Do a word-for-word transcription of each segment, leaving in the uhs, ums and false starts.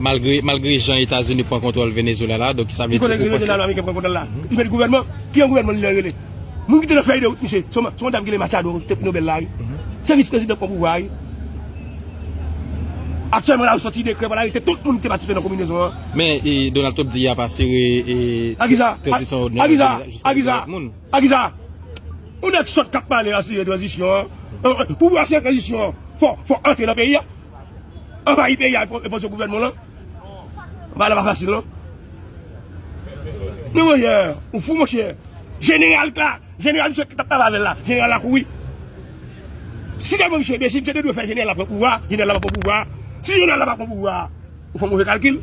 Malgre, malgre jan Etazini pran kontwòl Venezuela la, donk sa vle di ou kontinye. Ki kote Venezuela ameriken pran kontwòl la? Li mete gouvènman? Ki yon gouvènman li rele? Moun ki te nan fèy de wout, misye, se yon, se yon dam ki rele Machado, te pran Nobel la, wi. Se vis prezidan pran pouvwa, wi. Aktyèlman, la, yo sòti dekrè pou l arete tout moun ki te patisipe nan konbinezon an. Men, e, Donald Trump di y ap asire, e, tranzisyon nan Venezuela jiska trant moun. Akisa? Yon nèg sòt k ap pale asire tranzisyon an. Pou w asire tranzisyon an, fò, fò antre nan peyi a. Anvayi peyi a, enpo-, enpoze gouvènman lan. Bagay la pa fasil, non. Non, monchè, ou fou, monchè. Jeneral la, jeneral misye ki t ap travay avè l la, jeneral la kouri. Si tèlman misye enbesil, misye te dwe fè jeneral la pran pouvwa, jeneral la pa pran pouvwa. Si jeneral la pa pran pouvwa, ou fè move kalkil.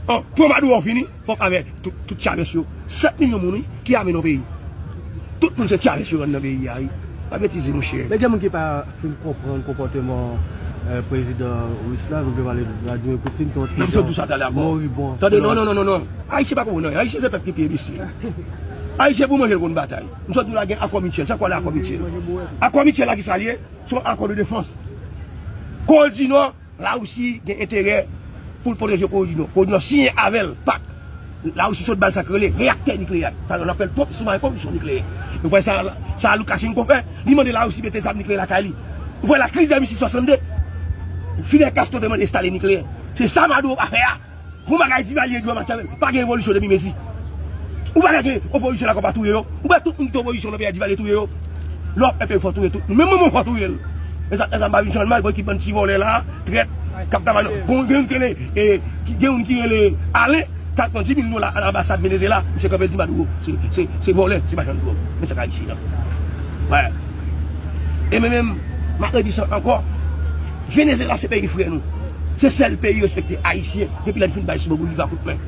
An, pou Maduro fini, fòk avè tout, tout Chavez yo. Sèt milyon moun, wi, ki ame nan peyi. Tout moun se Chavez yo rann nan peyi a, wi. Pa betize, monchè. Men gen moun ki pa fin konprann konpòteman, eh, prezidan ris la, nou vle pale de Vladimir Putin, ki yon ti jan moribon. Tande, non, non, non, non, non. Ayisyen pa konprann anyen. Ayisyen se pèp ki pi enbesil. Ayisyen pou manje l konn batay. M sot di w la gen akò Mitchell. Sa k rele akò Mitchell? Akò Mitchell la ki sa l ye? Se yon akò de defans. Kore di Nò, Larisi gen enterè pou l pwoteje Kore di Nò. Kore di Nò siyen avè l, pak. Larisi sot ba l sa k rele reyaktè nikleyè. Sa yo apèl pwop-, souvren pwodiksyon nikleyè. Ou wè sa, sa Lukashenko fè? Li mande Larisi mete zam nikleyè lakay li. Ou wè la kriz de misil swasannde? Fidel Castro te mande enstale nikleyè. Se sa Maduro pa fè a. Bon bagay Divalye di w a Machiavel, pa gen revolisyon depi Mezi. Ou pa gen opozisyon la kòm pa touye yo. Ou pa tout moun ki te opozisyon nan peyi a Divalye touye yo. Lè w ap fè peyi w fò touye tout moun. Menm manman w fò touye l. E sa, e sa m pa vin chanjman, bon, ki bann ti vòlè la, trèt, k ap travay nan. Bon, gen youn ki rele, e, ki, gen youn ki rele Alen, k al pran di mil dola nan anbasad Venezyela, misye kanpe di Maduro, se, se, se vòlè, se machann dwòg. Men sa k Ayiti an. Wè. E men menm, m ap redi sa ankò, Venezyela se peyi frè nou. Se sèl peyi respekte Ayisyen, depi lè l fin bay Simon Bolivar kout men.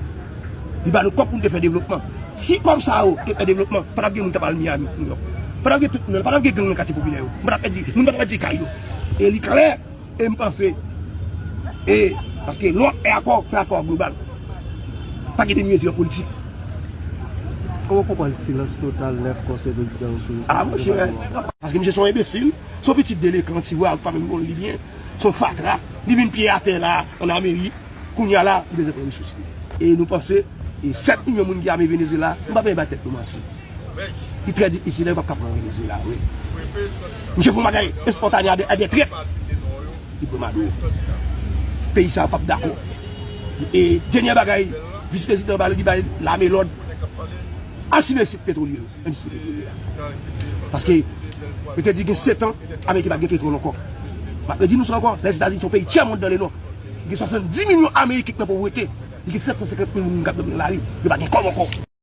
Li ba nou kòb pou nou te fè devlopman. Si kòb sa yo te fè devlopman, pa t ap gen moun k ap al Miami, New York. Pa t ap gen tout moun, pa t ap gen gang nan katye popilè yo. Moun pa t ap pèdi, moun pa t ap pèdi kay yo. E li klè, e m panse, e, paske lè w ap fè akò, fè akò global. Pa gen demi mezi nan politik. Kòman w konprann silans total nèf konsèy prezidan yo sou... A, monchè, paske misye se yon enbesil, se yon pitit delekan, ti vwa, pa menm konn li byen. Se yon fatra. Li vin pye atè la, ann Amerik. Kounye a la, li bezwen pran resous li. E nou panse, e sèt milyon moun ki ame Venezyela, nou pa bezwen bay tèt nou manti. Li trè difisil, yo p ap ka pran Venezyela, vre. Misye fè yon bagay espontane a de, a de trèt. Li pran Maduro. Peyi sa yo p ap dakò. E dènye bagay, vis prezidan ba li, li bay lame lòd. Asire sit petwolye yo. Endistri petrolye a. Paske, yo te di gen sèt an, Amerik pa gen petwòl ankò. M ap redi nou sa ankò, Lèzetazini se yon peyi tyè mond dan le nò. Gen swasanndis milyon Ameriken ki nan povrete. Li gen sèt san senkant mil moun k ap dòmi nan lari. Yo pa gen kòb ankò.